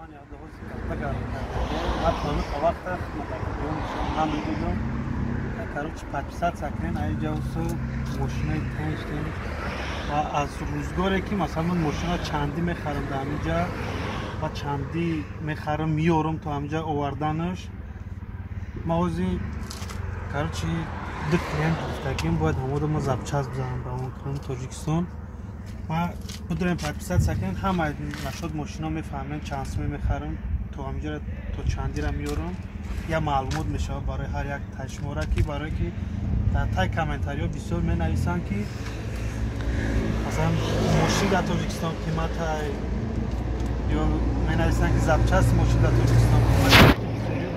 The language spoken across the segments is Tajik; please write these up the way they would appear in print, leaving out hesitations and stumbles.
Германия вақта намедодам. Короче, подписаться кунен, аиҷа мошинаи тенштен ва аз рӯзгоре ки масалан ман мошина чандӣ мехарам дар ҳаминҷа ва чандӣ мехарам меёрам то ҳаминҷа оварданаш. Ма ҳозир короче ду клиент гирифтагим, бояд ҳамода ма запчаст бизанам равон кунам Тоҷикистон. Ма бидурем подписаться кунен, ҳама нашод мошино мефаҳмем чанд суме мехарам то ҳаминҷа то чандира меёрам. Я маълумот мешавад барои ҳар як ташмора ки барое ки дар тай комментариҳо бисёр менависанд ки масалан мошин дар Тоҷикистон қиматай ё менависанд ки запчасти мошин дар Тоҷикистон қимат,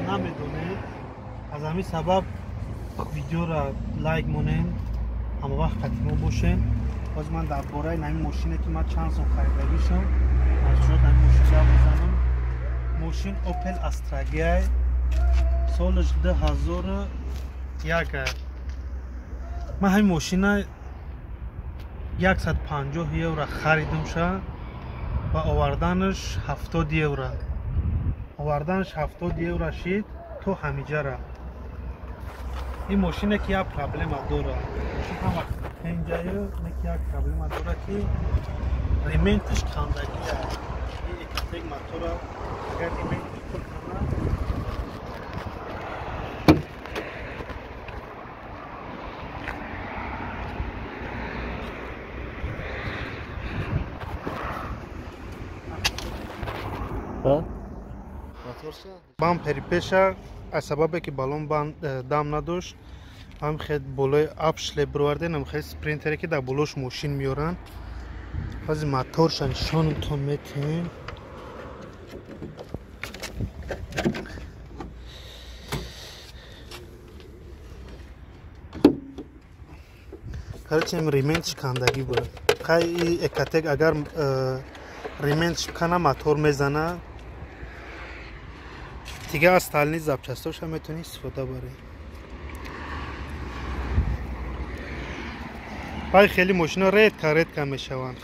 намедонем. Аз ҳамин сабаб видеоро лайк монем, ҳама вақт қатимо бошем. Боз ман дар бораи ҳамин мошине ки ман чанд сом харидагишам, нашуд ҳамин мошин гап мезанам. Мошин Opel Astra G солаш 2001. Ман ҳамин мошина 150 евро харидамша ва оварданаш 70 евро. Оварданаш 70 евро шид то ҳамиҷара. Ин мошине ки як проблема дорад. Мошин ҳама тенҷаю не ки як проблема дорад ки ременташ кандагия. Ин Ecotec мотора агар ременташ пур кунад бампери пеша аз сабабе ки балон дам надошт, ҳам хел болои апшле бировардем, ҳам хел спринтере ки дар болош мошин меёранд. Ҳозир моторша нишонатон метиҳем. Короче, рементш кандагӣ буд. Хай Ecotec агар рементш кана мотор мезана. Дига остальные запчастҳоша метавонӣ истифода барӣ. Баъд хеле мошино редка редка мешаванд.